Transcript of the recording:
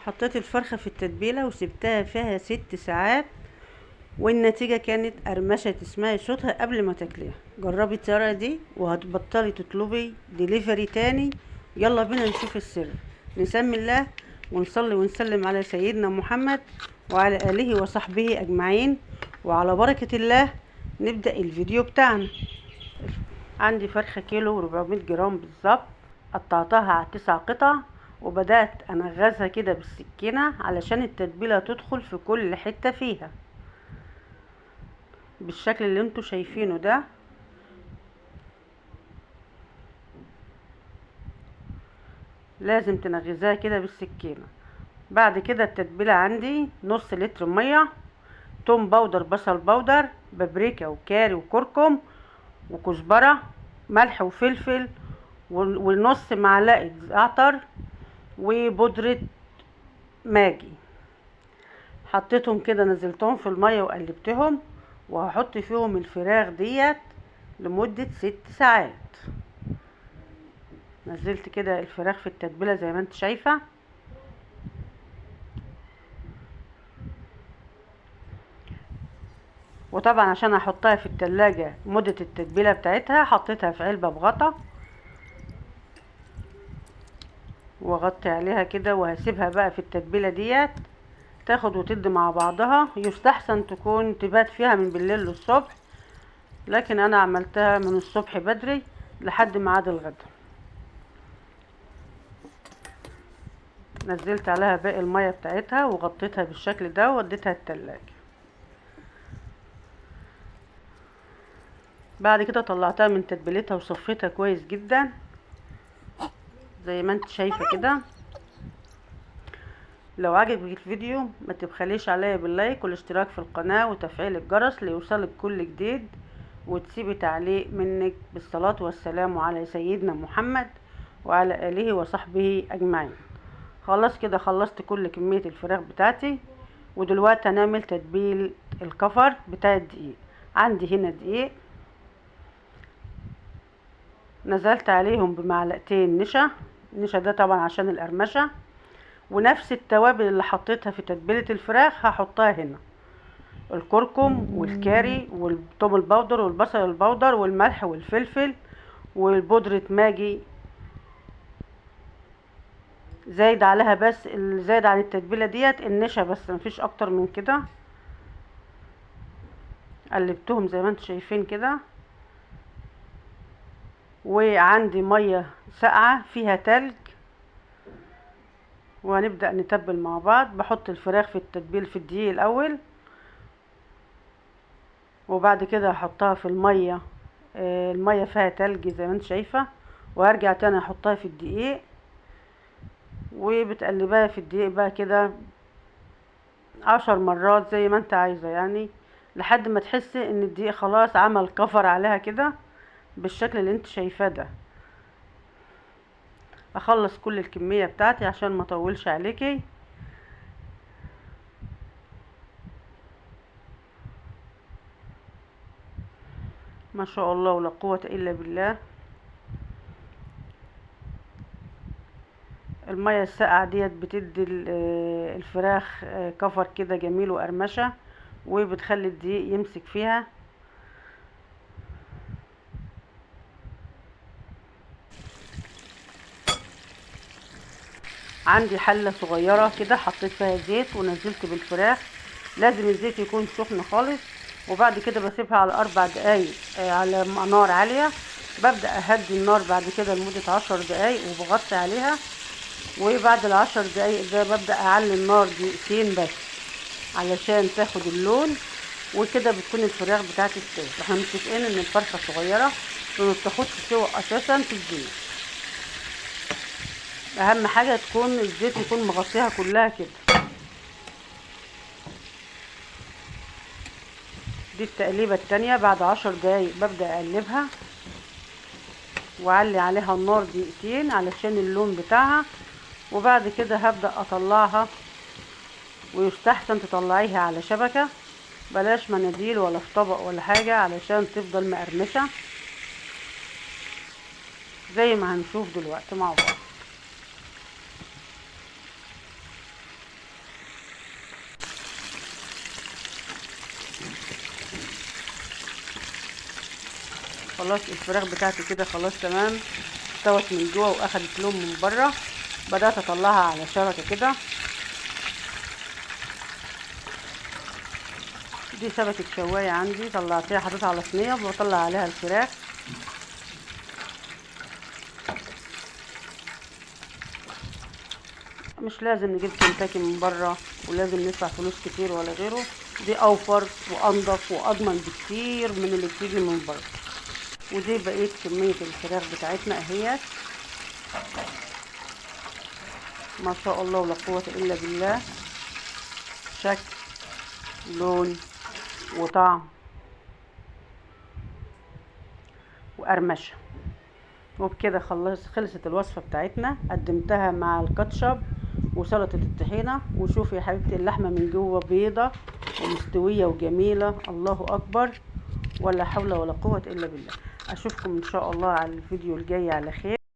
حطيت الفرخة في التتبيلة وسبتها فيها 6 ساعات، والنتيجة كانت قرمشة تسمعي صوتها قبل ما تاكليها. جربي الطريقة دي وهتبطلي تطلبي دليفري تاني. يلا بينا نشوف السر. نسمي الله ونصلي ونسلم على سيدنا محمد وعلى آله وصحبه أجمعين، وعلى بركة الله نبدأ الفيديو بتاعنا. عندي فرخة كيلو 400 جرام بالظبط، قطعتها على 9 قطع وبدأت أنغزها كده بالسكينة علشان التتبيلة تدخل في كل حتة فيها بالشكل اللي انتوا شايفينه ده. لازم تنغزها كده بالسكينة. بعد كده التتبيلة عندي نص لتر مية، توم powder، بصل powder، بابريكا وكاري وكركم وكزبرة، ملح وفلفل، ونص معلقة زعتر وبودرة ماجي. حطيتهم كده، نزلتهم في المية وقلبتهم، وهحط فيهم الفراخ ديت لمدة 6 ساعات. نزلت كده الفراخ في التتبيلة زي ما انت شايفة. وطبعا عشان احطها في التلاجة مدة التتبيلة بتاعتها حطيتها في علبة بغطا واغطي عليها كده، وهسيبها بقى في التتبيلة ديت تاخد وتدي مع بعضها. يستحسن تكون تبات فيها من بالليل للصبح، لكن انا عملتها من الصبح بدري لحد ميعاد الغدا. نزلت عليها باقي المية بتاعتها وغطيتها بالشكل ده ووديتها التلاجة. بعد كده طلعتها من تتبيلتها وصفيتها كويس جدا زي ما انت شايفة كده. لو عجبك الفيديو ما تبخليش عليا باللايك والاشتراك في القناة وتفعيل الجرس ليوصلك كل جديد، وتسيبي تعليق منك. بالصلاة والسلام على سيدنا محمد وعلى آله وصحبه أجمعين. خلاص كده خلصت كل كمية الفراخ بتاعتي، ودلوقتي هنعمل تتبيل الكفر بتاع الدقيق. عندي هنا دقيق نزلت عليهم بمعلقتين نشا، النشا ده طبعا عشان القرمشة، ونفس التوابل اللي حطيتها في تتبيلة الفراخ هحطها هنا، الكركم والكاري والثوم ال powder والبصل ال powder والملح والفلفل والبودرة ماجي، زايد عليها بس زايد عن التتبيلة ديت النشا بس، مفيش اكتر من كده. قلبتهم زي ما انتم شايفين كده. وعندي مية ساقعة فيها تلج، وهنبدأ نتبل مع بعض. بحط الفراخ في التتبيل في الدقيق الأول، وبعد كده هحطها في المية، المية فيها تلج زي ما انت شايفة، وهرجع تاني احطها في الدقيق، وبتقلبها في الدقيق بقى كده 10 مرات زي ما انت عايزة، يعني لحد ما تحسي ان الدقيق خلاص عمل كفر عليها كده بالشكل اللي انت شايفاه ده. اخلص كل الكمية بتاعتي عشان ما اطولش عليكي. ما شاء الله ولا قوة الا بالله. المية الساقعة ديت بتدي الفراخ كفر كده جميل وقرمشة، وبتخلي الدقيق يمسك فيها. عندي حلة صغيرة كده حطيت فيها زيت ونزلت بالفراخ. لازم الزيت يكون سخن خالص، وبعد كده بسيبها على 4 دقايق على نار عالية. ببدأ أهدي النار بعد كده لمدة 10 دقايق وبغطي عليها، وبعد ال10 دقايق ده ببدأ أعلي النار دقيقتين بس علشان تاخد اللون، وكده بتكون الفراخ بتاعتي استوت. احنا متفقين ان الفرخة صغيرة فما بتاخدش سوا اساسا في الزيت، اهم حاجة تكون الزيت يكون مغطيها كلها كده. دي التقليبة التانية بعد 10 دقايق ببدأ اقلبها واعلي عليها النار دقيقتين علشان اللون بتاعها، وبعد كده هبدأ اطلعها. ويستحسن تطلعيها على شبكة، بلاش مناديل ولا في طبق ولا حاجة علشان تفضل مقرمشة زي ما هنشوف دلوقتي مع بعض. خلاص الفراخ بتاعتي كده خلاص تمام، استوت من جوه واخدت لون من بره. بدات اطلعها على شبكة كده، دي شبكة شوايه عندي، طلعتها حطيتها على صينية وبطلع عليها الفراخ. مش لازم نجيب كنتاكي من بره ولازم ندفع فلوس كتير ولا غيره، دي اوفر وانضف واضمن بكتير من اللي بتيجي من بره. ودي بقية كمية الفراخ بتاعتنا اهيت، ما شاء الله ولا قوة الا بالله، شكل لون وطعم وقرمشه. وبكده خلصت الوصفة بتاعتنا، قدمتها مع الكاتشب وسلطة الطحينه. وشوفي يا حبيبتي اللحمة من جوه بيضة ومستويه وجميلة، الله اكبر، ولا حول ولا قوة الا بالله. اشوفكم ان شاء الله على الفيديو الجاي على خير.